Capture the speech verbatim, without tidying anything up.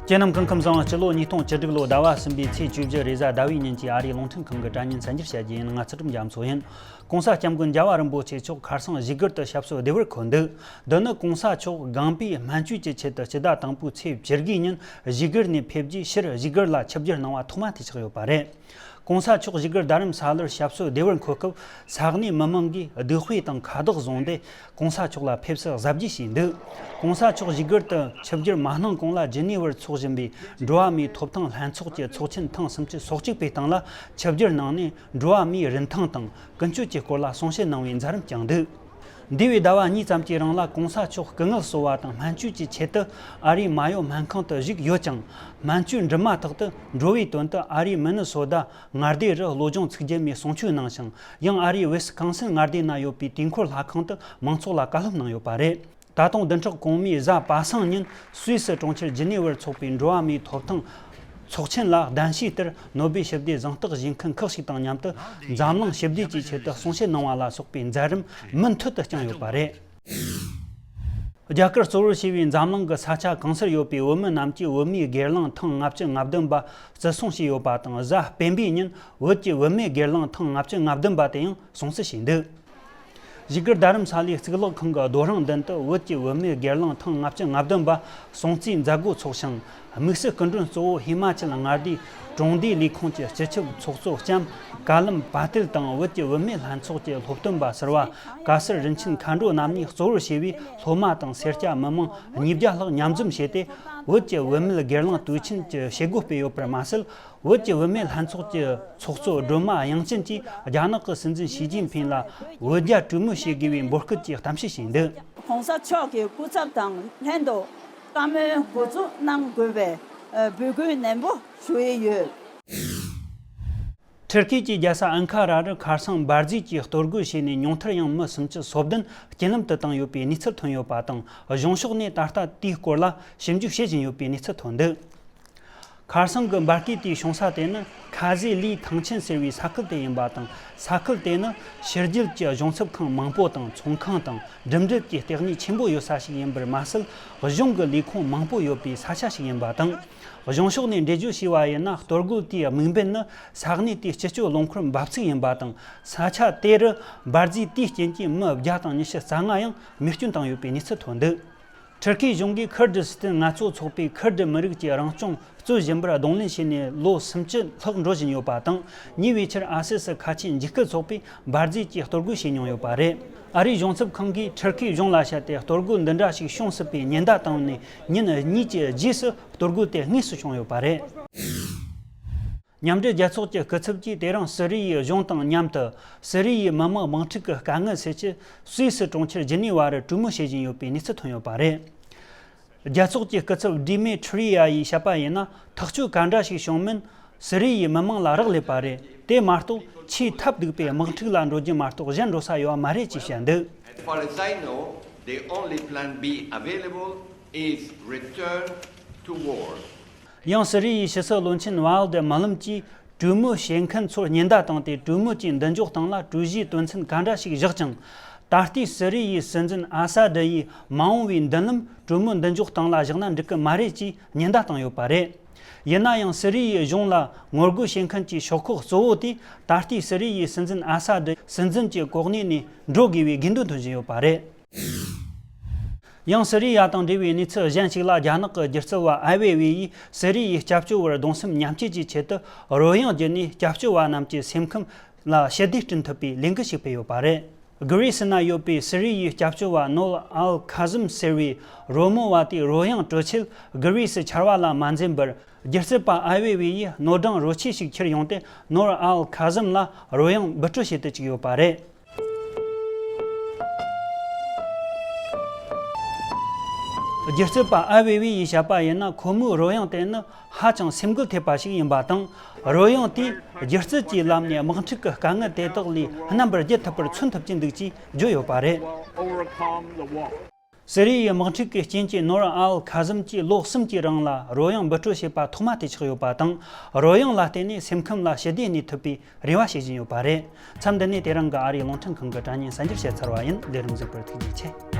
ཁྱེད་རྣམས་སྐུ་ཁམས་བཟང་། སྤྱི་ལོ་ཉིས་སྟོང་བཅུ་དྲུག་ལོ་ཟླ་བ་གསུམ་པའི་ཚེས་བཅུ་བཞི་རེས་གཟའ་ཟླ་བའི་ཉིན་གྱི་ཨ་རིའི་རླུང་འཕྲིན་ཁང་གི་དྲ་བརྙན་གསར་འགྱུར་བཤད་རྒྱུ་ཡིན། ང་ཚུལ་ཁྲིམས་རྒྱ་མཚོ་ཡིན། ྋགོང་ས་ྋསྐྱབས་མགོན་རྒྱལ་བ་རིན་པོ་ཆེ་མཆོག་ཁ་སང་བཞུགས་སྒར་དུ་ཞབས་སོར་བདེ་བར་འཁོད་འདུག་འདི་ནི་ྋགོང་ས་མཆོག་རྒན་པའི་སྨན་བཅོས་ཀྱི་ཆེད་དུ་སྤྱི་ཟླ་དང་པོའི་ཚེས་བཅུ་དགུའི་ཉིན་བཞུགས་སྒར་ནས་ཕེབས་རྗེས་ཕྱིར་བཞུགས་སྒར་ལ་ཆིབས་བསྒྱུར་གནང་བ་ཐོག་མ་དེ་ཆགས་ཡོད་པ་རེད། ྋགོང་ས་མཆོག་བཞུགས་སྒར་རྡ་རམ་ས་ལར་ཞབས་སོར་བདེ་བར་འཁོད་སྐབས་ས་གནས་མི་མང་གིས་གདུགས་དཔེ་དང་ཁ་བཏགས་བཟུང་སྟེ་ྋགོང་ས་མཆོག་ལ་ཕེབས་བསུ་གཟབ་རྒྱས་བྱས་འདུག ྋགོང་ས་མཆོག་བཞུགས་སྒར་དུ་ཆིབས་བསྒྱུར་མ་གནང་གོང་ལ་ཇི་ནི་ཝར་འཚོགས་བཞིན་པའི་འགྲོ་བ་མིའི་ཐོབ་ཐང་ལྷན་ཚོགས་ཀྱི་ཚོགས་ཆེན་ཐེངས་སུམ་ཅུ་སོ་གཅིག་པའི་སྟེང་ལ་ཆིབས་བསྒྱུར་གནང་ནས་འགྲོ་བ་མིའི་རིན་ཐང་དང་ཀུན་སྤྱོད་ཀྱི་སྐོར་ལ་གསུང་བཤད་གནང་བའི་མཛད་རིམ་བསྐྱངས་འདུག་འདས་པའི་ཟླ་བ་གཉིས་ཙམ་གྱི་རིང་ལ་ྋགོང་ས་མཆོག་སྐུ་ངལ་གསོ་བ་དང་སྨན་བཅོས་ཀྱི་ཆེད་དུ་ཨ་རིའི་མ་ཡོ་སྨན་ཁང་དུ་བཞུགས་ཡོད་ཀྱང་། སྨན་བཅོས་འགྲུབ་མ་ཐག་ཏུ་འགྲོ་བའི་དོན་དུ་ཨ་རིའི་མི་ནི་སོ་ད་མངའ་སྡེ་རུ་བློ་སྦྱོང་ཚུགས་རྒྱུ་མེད་གསུང་ཆོས་གནང་ཞིང་། ཡང་ཨ་རིའི་ཝི་སི་ཀོན་སིན་མངའ་སྡེ་ན་ཡོད་པའི་དུས་འཁོར་ལྷ་ཁང་དུ་མང་ཚོགས་ལ་བཀའ་སློབ་གནང་ཡོད་པ་རེད། ད་དུང་བདུན་ཕྲག་གོང་མའི་གཟའ་པ་སངས་ཉིན་སུད་སི་གྲོང་ཁྱེར་ཇི་ནི་ཝར་འཚོགས་པའི་འགྲོ་བ་མིའི་ཐོབ་ཐང་ཚོགས་ཆེན་ལ་གདན་ཞུས་ལྟར་ནོ་སྦེལ་ཞི་བདེའི་གཟེངས་རྟགས་བཞེས་མཁན་ཁག་ཅིག་དང་མཉམ་དུ་འཛམ་གླིང་ཞི་བདེ་ཅན་ཆེད་དུ་གསུང་བཤད་གནང་བ་ལ་སོགས་པའི་མཛད་རིམ་མུ་མཐུད་དུ་བསྐྱངས་ཡོད་པ་རེད། རྒྱ་གར་གཙོ་བོར་བྱས་པའི་འཛམ་གླིང་གི་ས་ཆ་གང་སར་ཡོད་པའི་བོད་མི་རྣམས་ཀྱིས་བོད་མིའི་སྒེར་ལངས་ཐེངས་ལྔ་བཅུ་ང་བདུན་པ་བརྩི་སྲུང་བྱས་ཡོད་པ་དང་། གཟའ་སྤེན་པའི་ཉིན་བོད་ཀྱི་བུད་མེད་སྒེར་ལངས་ཐེངས་ལྔ་བཅུ་ང་བདུན་པ་དེ་ཡང་སྲུང་བརྩི་བྱས་འདུག་བཞུགས་སྒར་རྡ་རམ་ས་ལའི་གཙུག་ལག་ཁང་གི་རྡོ་རིང་མདུན་དུ་བོད་ཀྱི་བུད་མེད་སྒེར་ལངས་ཐེངས་ལྔ་བཅུ་ང་བདུན་པ་སྲུང་བརྩིའི་མཛད་སྒོ་འཚོགས་ཤིང་། དམིགས་བསལ་སྐུ་མགྲོན་གཙོ་བོ་ཧི་མ་ཅལ་མངའ་སྡེའི་གྲོང་སྡེའི་ལས་ཁུངས་ཀྱི་སྤྱི་ཁྱབ་ཚོགས་གཙོ་ལྕམ་ཀ་ལམ་པ་ཏེལ་དང་བོད་ཀྱི་བུད་མེད་ལྷན་ཚོགས་ཀྱི་སློབ་སྟོན་པ་ཟུར་པ་ཀ་སར་རིན་ཆེན་མཁའ་འགྲོ་རྣམ་གཉིས་གཙོ་བོར་བྱས་པའི་སློབ་མ་དང་སེར་སྐྱ་མི་མང་ཉིས་བརྒྱ་ལྷག་མཉམ་འཛོམས་བྱས་ཏེ། བོད་ཀྱི་བུད་མེད་སྒེར་ལངས་དུས་ཆེན་གྱི་བྱེད་སྒོ་སྤེལ་ཡོད་པར་མ་ཟད། བོད་ཀྱི་བུད་མེད་ལྷན་ཚོགས་ཀྱི་ཚོགས་གཙོ་སྒྲོལ་མ་དབྱངས་ཅན་གྱིས་རྒྱ་ནག་གི་སྲིད་འཛིན་ཞི་ཅིན་ཕིང་ལ་བོད་རྒྱ་གྲོས་མོལ་བྱེད་དགོས་པའི་འབོད་སྐུལ་གྱི་གཏམ་བཤད་བྱས་འདུག ྋགོང་ས་མཆོག་གི་སྐུ་ཚབ་དང་ལྷན་དུ་བཀའ་མོལ་འགོ་འཛུགས་གནང་དགོས་པའི་འབོད་སྐུལ་ནན་པོ་ཞུ་ཡི་ཡོད། ཊར་ཀི་གྱི་རྒྱལ་ས་ཨན་ཁ་ར་རུ་ཁ་སང་འབར་རྫས་ཀྱིས་གཏོར་རྒོལ་བྱས་ནས་ཉུང་མཐར་ཡང་མི་སུམ་ཅུ་སོ་བདུན་རྐྱེན་ལམ་དུ་བཏང་ཡོད་པའི་གནས་ཚུལ་ཐོན་ཡོད་པ་དང་། གཞུང་ཕྱོགས་ནས་ད་ལྟ་དེའི་སྐོར་ལ་ཞིབ་འཇུག་བྱེད་བཞིན་ཡོད་པའི་གནས་ཚུལ་ཐོན་འདུག་ཁ་སང་གི་འབར་གས་དེའི་བྱུང་ས་དེ་ནི་ཁ་ཟས་ལི་ཐང་ཆེན་ཟེར་བའི་ས་ཁུལ་དེ་ཡིན་པ་དང་། ས་ཁུལ་དེ་ནི་ཕྱི་རྒྱལ་གྱི་གཞུང་ཚབ་ཁང་མང་པོ་དང་ཚོང་ཁང་དང་འགྲིམ་འགྲུལ་གྱི་ལྟེ་གནས་ཆེན་པོ་ཡོད་ས་ཞིག་ཡིན་པར་མ་ཟད། གཞུང་གི་ལས་ཁུངས་མང་པོ་ཡོད་པའི་ས་ཆ་ཞིག་ཡིན་པ་དང་། གཞུང་ཕྱོགས་ནས་འགྲེལ་བརྗོད་བྱས་པ་ཡིན་ན། གཏོར་རྒོལ་དེའི་དམིགས་འབེན་ནི་ས་གནས་དེའི་སྤྱི་སྤྱོད་རླངས་འཁོར་འབབ་ཚིགས་ཡིན་པ་དང་། ས་ཆ་དེ་རུ་འབར་རྫས་དེའི་རྐྱེན་གྱིས་མི་བརྒྱ་དང་ཉི་ཤུ་རྩ་ལྔ་ཡང་མེ་སྐྱོན་བཏང་ཡོད་པའི་གནས་ཚུལ་ཐོན་འདུག་ཊར་ཀིའི་གཞུང་གིས་ཁུར་ཌི་སི་ཐན་ངལ་རྩོལ་ཚོགས་པས་ཁུར་ཌི་མི་རིགས་ཀྱི་རང་སྐྱོང་རྩོད་བཞིན་པར་གདོང་ལེན་བྱས་ནས་ལོ་སུམ་ཅུ་ལྷག་འགྲོ་བཞིན་ཡོད་པ་དང་། ཉེ་བའི་ཆར་ཨ་སི་སི་ཁ་ཆེའི་འཇིགས་སྐུལ་ཚོགས་པས་འབར་རྫས་ཀྱིས་གཏོར་རྒོལ་བྱས་མྱོང་ཡོད་པ་རེད། ཨ་རིའི་གཞུང་ཚབ་ཁང་གིས་ཊར་ཀིའི་གཞུང་ལ་བཤད་དེ། གཏོར་རྒོལ་འདི་འདྲ་ཞིག་བྱུང་སྲིད་པའི་ཉེན་བརྡ་བཏང་ནས་ཉིན་གཉིས་ཀྱི་རྗེས་སུ་གཏོར་རྒོལ་དེ་དངོས་སུ་བྱུང་ཡོད་པ་རེད། མཉམ་འབྲེལ་རྒྱལ་ཚོགས་ཀྱི་སྐུ་ཚབ་ཀྱིས་དེ་རིང་སི་རི་ཡའི་གཞུང་དང་མཉམ་དུ་སི་རི་ཡའི་མི་དམངས་དམག་འཁྲུག་གི་དཀའ་ངལ་སེལ་ཆེད་སུད་སི་གྲོང་ཁྱེར་ཇི་ནི་ཝ་རུ་གྲོས་མོལ་བྱེད་བཞིན་ཡོད་པའི་གནས་ཚུལ་ཐོན་ཡོད་པ་རེད། རྒྱལ་ཚོགས་ཀྱི་སྐུ་ཚབ་ཌི་མི་ཊི་རི་ཡ་ཡིས་བཤད་པ་ཡིན་ན། ཐག་གཅོད་ག་འདྲ་ཞིག་བྱུང་མིན་སི་རི་ཡའི་མི་དམངས་ལ་རག་ལས་པ་རེད། དེ་མ་གཏོགས་ཆེས་ཐབས་སྡུག་པའི་དམག་འཁྲུག་ལ་འགྲོ་རྒྱུ་མ་གཏོགས་གཞན་འགྲོ་ས་ཡོད་པ་མ་རེད་ཅེས་བཤད་འདུག As far as I know, the only plan B available is return to war. ཡང་སི་རི་ཡའི་ཕྱི་སྲིད་བློན་ཆེན་ཝཱལ་ཌེ་མ་ལམ་གྱིས་གྲོས་མོལ་བྱེད་མཁན་ཚོར་ཉེན་བརྡ་བཏང་སྟེ། གྲོས་མོལ་གྱི་མདུན་ལྗོངས་སྟེང་ལ་གྲོས་གཞིའི་དོན་ཚན་ག་འདྲ་ཞིག་བཞག་ཀྱང་། ད་ལྟའི་སི་རི་ཡའི་སྲིད་འཛིན་ཨ་ས་ཌི་ཡི་མ་འོངས་པའི་མདུན་ལམ་གྲོས་མོལ་མདུན་ལྗོངས་སྟེང་ལ་བཞག་ན་འགྲིག་གི་མ་རེད་ཅེས་ཉེན་བརྡ་བཏང་ཡོད་པ་རེད། ཡིན་ན་ཡང་སི་རི་ཡའི་གཞུང་ལ་ངོ་རྒོལ་བྱེད་མཁན་གྱི་ཤོག་ཁག་གཙོ་བོ་དེས་ད་ལྟའི་སི་རི་ཡའི་སྲིད་འཛིན་ཨ་ས་ཌི་སྲིད་འཛིན་གྱི་གོ་གནས་ནས་འགྲོ་དགོས་པའི་དགོས་འདུན་འདོན་བཞིན་ཡོད་པ་རེད། ཡང་སི་རི་ཡ་དང་འབྲེལ་བའི་གནས་ཚུལ་གཞན་ཞིག་ལ། རྒྱ་ནག་གི་སྒྱུ་རྩལ་བ་ཨའེ་ཝེ་ཝེ་ཡིས་སི་རི་ཡའི་སྐྱབས་བཅོལ་བར་གདུང་སེམས་མཉམ་སྐྱེད་ཀྱི་ཆེད་དུ་རོལ་དབྱངས་བརྒྱུད་ནས་སྐྱབས་བཅོལ་བ་རྣམས་ཀྱི་སེམས་ཁམས་ལ་ཞི་བདེ་བསྐྲུན་ཐུབ་པའི་ལས་འགུལ་ཞིག་སྤེལ་ཡོད་པ་རེད། གྷི་རི་སི་ན་ཡོད་པའི་སི་རི་ཡའི་སྐྱབས་བཅོལ་བ་ནོར་ཨལ་ཁ་ཟིམ་ཟེར་བའི་རོལ་མོ་བ་དེའི་རོལ་དབྱངས་དཀྲོལ་ཆེད་གྷི་རི་སི་ཆར་པ་ལ་མ་འཛེམས་པར། སྒྱུ་རྩལ་པ་ཨའེ་ཝེ་ཝེ་ཡིས་ནོར་སྦྲང་རོལ་ཆས་ཤིག་ཁྱེར་ཡོང་སྟེ། ནོར་ཨལ་ཁ་ཟིམ་ལ་རོལ་དབྱངས་འབུད་དཀྲོལ་བྱེད་དུ་བཅུག་ཡོད་པ་རེད། སྒྱུ་རྩལ་པ་ཨའེ་ཝེ་ཝེ་ཡིས་བཤད་པ་ཡིན་ན། ཁོ་མོའི་རོལ་དབྱངས་དེ་ནི་ཧ་ཅང་སེམས་འགུལ་ཐེབས་པ་ཞིག་ཡིན་པ་དང་། རོལ་དབྱངས་དེས་སྒྱུ་རྩལ་གྱི་ལམ་ནས་དམག་འཁྲུག་གི་དཀའ་ངལ་དེ་དག་ལས་རྣམ་པར་རྒྱལ་ཐུབ་པར་མཚོན་ཐུབ་ཀྱི་འདུག་ཅེས་བརྗོད་ཡོད་པ་རེད། སི་རི་ཡའི་དམག་འཁྲུག་གི་རྐྱེན་གྱིས་ནོར་ཨལ་ཁ་ཟིམ་གྱིས་ལོ་གསུམ་གྱི་རིང་ལ་རོལ་དབྱངས་འབུད་དཀྲོལ་བྱེད་པ་ཐོག་མ་དེ་ཆགས་ཡོད་པ་དང་། རོལ་དབྱངས་ལ་བརྟེན་ནས་སེམས་ཁམས་ལ་ཞི་བདེ་གནས་ཐུབ་པའི་རེ་བ་བྱེད་བཞིན་ཡོད་པ་རེད། མཚམས་འདི་ནས་དེ་རིང་གི་ཨ་རིའི་རླུང་འཕྲིན་ཁང་གི་དྲ་བརྙན་གསར་འགྱུར་བཤད་ཚར་བ་ཡིན། ལས་རིམ་གཟིགས་པར་ཐུགས་རྗེ་ཆེ།